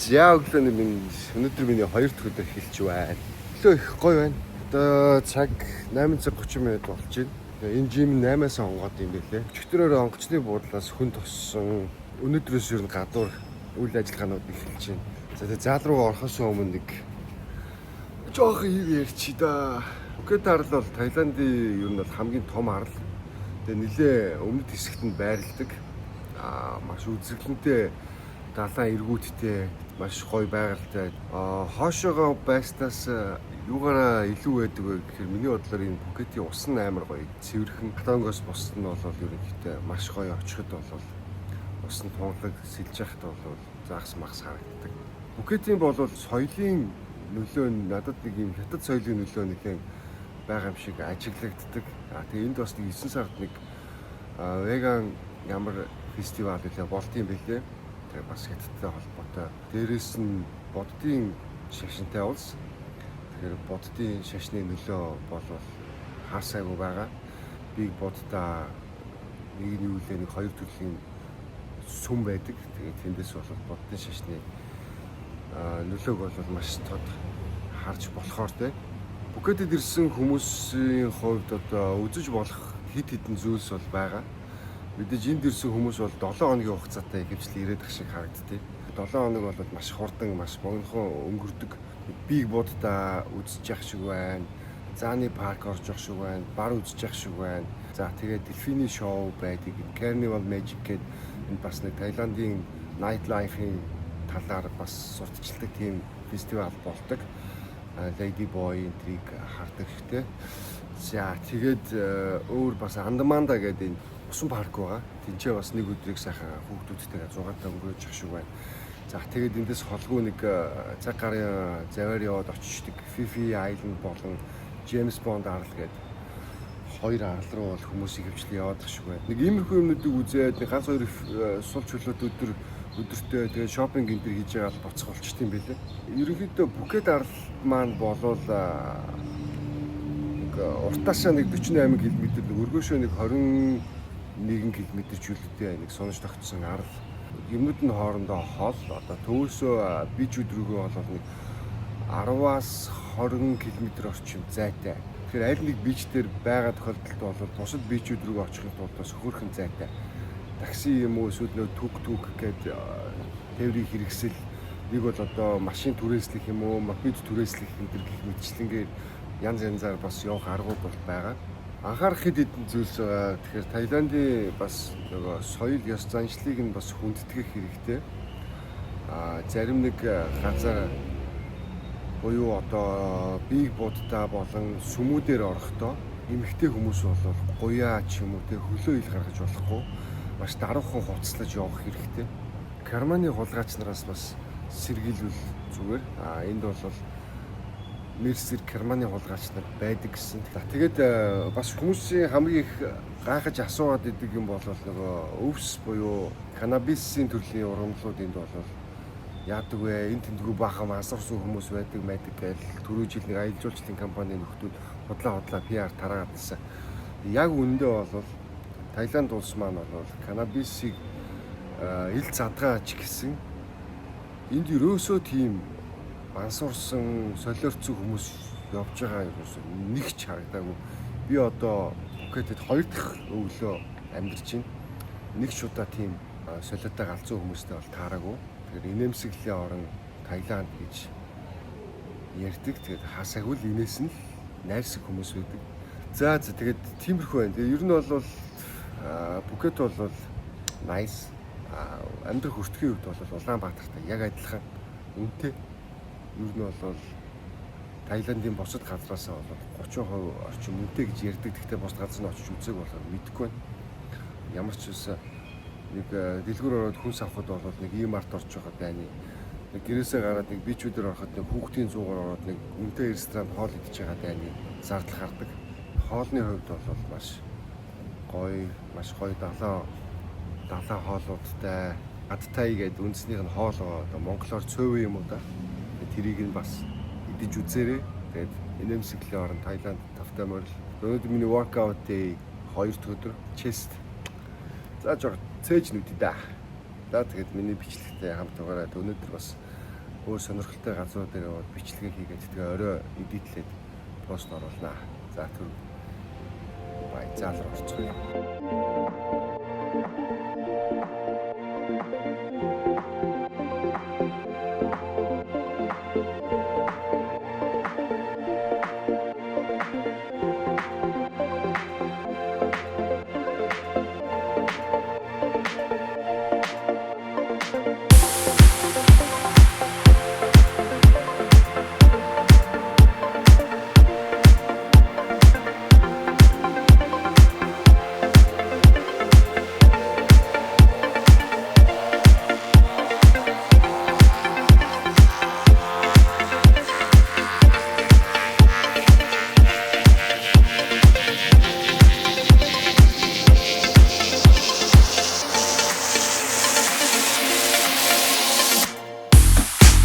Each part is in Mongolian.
За, өглөөний минь, өнөөдөр миний хоёр дахь өдөр эхэлж байна. Өглөө их гоё байна. Одоо цаг 8 цаг 30 минут болж байна. Тэгээ энэ gym 8-аас онгоод юм байлээ. Өчигдрөөр онгоцны буудлаас хүн тоссон. Өнөөдрөөс ер нь гадуур үйл ажиллагаанууд эхэлж байна. За, тэгээ зал руу орохоос өмнө нэг жоохон юм ярьчих да. Пхукет арал бол Таиландын ер нь бол хамгийн том арал. Тэгээ нилээ өмнөд хэсэгт нь байрладаг. Маш үзэсгэлэнтэй далайн эргүүдтэй, маш гоё байгальтай. Хоошоогоо байснаас юугаараа илүү байдаг вэ гэхээр миний бодлоор энэ Пхукетийн ус нь амар гоё. Цэвэрхэн. Патонгоос бусд нь бол ерөнхийдөө маш гоё, очиход бол ус нь тунгалаг, сэлж яхад бол загас магас харагддаг. Пхукетийн бол соёлын нөлөө нь надад нэг юм хятад соёлын нөлөө нэлээд байгаа юм шиг ажиглагддаг. Тэгээ энд бас нэг 9 сард нэг веган ямар фестивал үлээ болд юм бэлээ. Тэгээ бас хятадтай холбоотой. Дээрээс нь буддын шашинтай улс. Тэгэхээр буддын шашны нөлөө бол хаасайгүй байгаа. Big Будда нэг нь юу лээ, нэг хоёр төрлийн сүм байдаг. Тэгээд тэндээс бол буддын шашны нөлөөг бол маш тод харж болохоор те. Пхукетэд ирсэн хүмүүсийн хувьд одоо үзэж болох хэд хэдэн зүйлс бол байгаа. Мэдээж энд ирсэн хүмүүс бол 7 хоногийн хугацаатай ихэвчлэн ирээд ах шиг харагддээ. 7 хоног бол маш хурдан, маш богинохон өнгөрдөг. Big Будда үзэж явах шиг байна. Зааны парк орж явах шиг байна. Бар үзэж явах шиг байна. За, тэгээд дельфиний шоу байдаг. Carnival Magic гэдэг энэ бас нэг Таиландын night life-ийн талаар бас сурталчилдаг тийм фестивал болдог. Lady Boy энтрийг хардаг ихтэй. За, тэгээд өөр бас Андаманда гэдэг энэ усан парк байгаа. Тинчээ бас нэг өдрийг сайхан хүүхдүүдтэйгээ зугаатай өнгөрөөж явах шиг байна. За, тэгээд эндээс холгүй нэг цаг гарын заваар яваад очичдаг Phi Phi Island болон James Bond арал гэдэг хоёр арал руу бол хүмүүс ихэвчлэн яваад ах шиг байна. Нэг иймэрхүү юмнуудыг үзээд нэг ганц хоёр сул чөлөөт өдөр өдөртөө тэгээд shopping энэ төр хийж байгаа л буцах болчт юм байлээ. Ерөнхийдөө Пхукет арал маань болвол нэг уртаашаа нэг 48 км, нэг өргөөшөө нэг 21 км чөлөөтэй нэг сунаж тогтсон арал. Юмнууд нь хоорондоо хол, одоо төвөөсөө beach үүд рүүгээ бол нэг 10-аас 20 км орчим зайтай. Тэгэхээр аль нэг beach дээр байгаа тохиолдолд бол бусад beach үүд рүүгээ очихын тулд бас хөөрхөн зайтай. Такси юм уу, эсвэл нөө тук тук гэдэг тээврийн хэрэгсэл, нэг бол одоо машин түрээслэх юм уу, мопед түрээслэх энэ төр гэх мэтчлэнгээр янз янзаар бас явах аргууд бол байгаа. Анхаарах хэд хэдэн зүйлс байгаа. Тэгэхээр Таиландын бас нөгөө соёл, ёс заншлыг нь бас хүндэтгэх хэрэгтэй. Зарим нэг газар буюу одоо Big Будда болон сүмүүдээр орохдоо эмэгтэй хүмүүс бол гуяа ч юм уу те хөлөө ил гаргаж болохгүй, маш даруухан хувцаслаж явах хэрэгтэй. Карманы хулгайч нараас бас сэргийлвэл зүгээр. Энд бол мерсер карманы хулгайч нар байдаг гэсэн. За, тэгээд бас хүмүүсийн хамгийн их гайхаж асуугаад идэг юм бол нөгөө өвс буюу каннабисын төрлийн ургамлууд энд бол яадаг вэ? Энэ тэндгүү баахан мансуурсан хүмүүс байдаг байдаг гээл түрүү жил нэг аялал жуулчлалын компани нөхдүүд худлаа худлаа PR тараагаад байсан. Яг үнэндээ бол Таиланд улс маань бол каннабисыг ил задгаа ч гэсэн энд ерөөсөө тийм мансуурсан, солиорцсон хүмүүс явж байгаа ерөөсөө нэг ч харагдаагүй. Би одоо Пхукетэд хоёр дахь өглөө амьдарч байна. Нэг ч удаа тийм солиотой галзуу хүмүүстэй бол таараагүй. Тэгэхээр инээмсэглэлийн орон Таиланд гэж ярьдаг. Тэгээд хаасаагүй л инээс нь л найрсаг хүмүүс байдаг. За, тэгээд тиймэрхүү байна. Тэгээд ер нь бол Пхукет бол nice. Амьдрах өртгийн хувьд бол Улаанбаатартай яг адилхан үнэтэй. Ер нь бол Таиландын бусад газраас бол 30% орчим үнэтэй гэж ярьдаг. Гэхдээ бусад газар нь очиж үзег болохоор мэдэхгүй байна. Ямар ч байсан нэг дэлгүүр ороод хүнс авахд бол нэг E-Mart орж байгаа дайны. Нэг гэрээсээ гараад нэг beach үүдээр ороход нэг хүүхдийн зуугаар ороод нэг үнэтэй ресторанд хоол идэж байгаа дайны зардал гардаг. Хоолны хувьд бол маш гоё, маш гоё далайн хоолуудтай. Pad Thai гэдэг үндэснийх нь хоол одоо монголоор цөөвөн юм уу да. Тэрийг нь бас идэж үзээрэй. Тэгээд инээмсэглэлийн орон Таиланд тавтай морил. Өнөөдөр миний workout day, хоёр дахь өдөр, chest. За, жоо цээж нүдий да. За, тэгээд миний бичлэгтэй хамт байгаарай. Өнөөдөр бас Өөр сонирхолтой газрууд дээр яваад бичлэгээ хийгээд, тэгээ орой edit лээд пост оруулнаа. За, түр бай, заал руу орцгоё.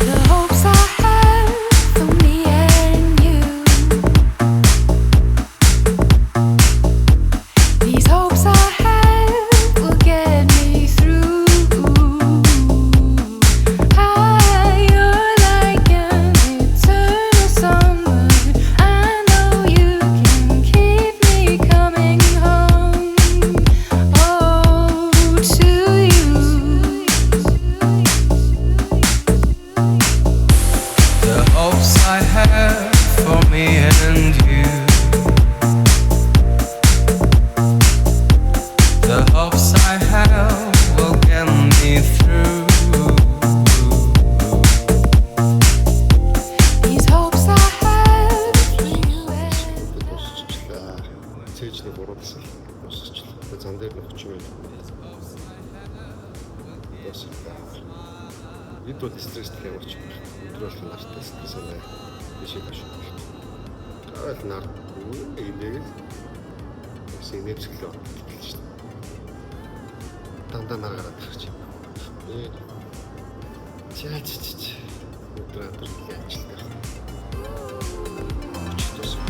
The hopes I have for me and you. These hopes I have will get me through. You're like an eternal summer. I know you can keep me coming home. Oh, to you. The hopes I have for me and you. The hopes I have will get me through. These hopes I have for you and Дуусчихлаа. Цээжний гурван дуусчихлаа. Одоо зам дээр нь 30 минут. Дуусчлаа. Эд бол стресстэй ямар ч юм. Өдөр болгон нартай стресс байна. Бишээ биш. Гараал нар инээгэл бас инээвсгэлээ ордог шүү дээ. Дандаа нар гараад ирэх чинь. Ээ. Чаа чи чи чи. Өдөр өдөр ажилтдаг. Дууссан.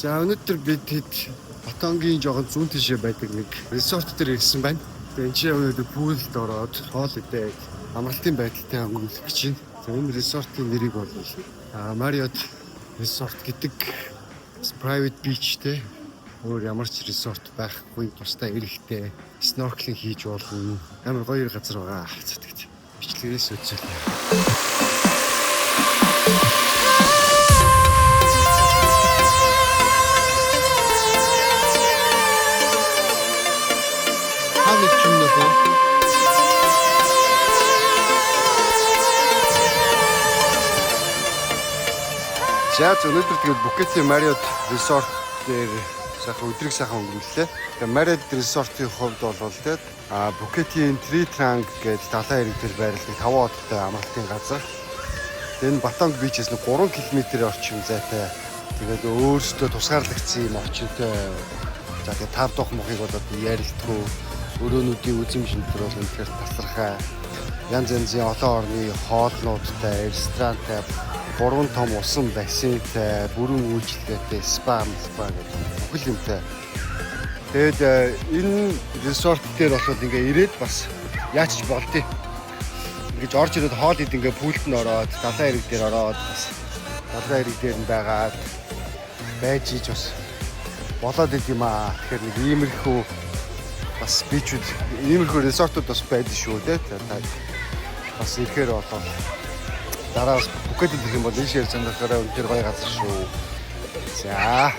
За, өнөөдөр бид хэд Патонгийн жоохон зүүн тишээ байдаг нэг resort дээр ирсэн байна. Тэгээ энэ чинь өнөөдөр pool д ороод хоол идээд амралтын байдалтай өнгөрүүлэх гэж байна. За, энэ resort ын нэрийг бол Marriott Resort гэдэг. Private beach те, өөр ямар ч resort байхгүй, тусдаа эрхтэй, snorkeling хийж болно. Амар гоё газар байгаа. Тэгт бичлэгээс үзүүлье. Та нэг ч юм нөхөө. За, өнөөдөр тэгээд Пхукетийн Marriott Resort дээр сайхан өдрийг сайхан өнгөрүүллээ. Тэгээд Marriott Resort-ийн хувьд бол тэгээд Пхукетийн Tri Trang гэдэг далайн эрэг дээр байрладаг таван одтой амралтын газар. Тэгээд энэ Батонг beach ээс нэг 3 км орчим зайтай. Тэгээд өөрсдөө тусгаарлагдсан юм орчинтой. За, тэгээд тав дахь мохыг бол одоо ярилдгүй, өрөөнүүдийн үзэмж энэ төр бол үнэхээр тасархай. Янз янзын олон орны хоолнуудтай, ресторантай, гурван том усан бассейнтай, бүрэн үйлчилгээтэй, спа, спа гэдэг бүхэл юмтай. Тэгээд энэ resort дээр болохоор ингээ ирээд бас яаж ч болдъё. Ингэж орж ирээд хоол ид, ингээ pool д нь ороод, далайн эрэг дээр ороод, бас далайн эрэг дээр нь байгаад байж иж бас болоод ид юм аа. Тэгэхээр нэг иймэрхүү бас beach үүд, иймэрхүү resort ууд бас байдаг шүү те. Та бас ирэхээр болоод дараа бас Пхукет ирэх юм бол энэ шир зандахаараа үнэхээр гоё газар шүү. За.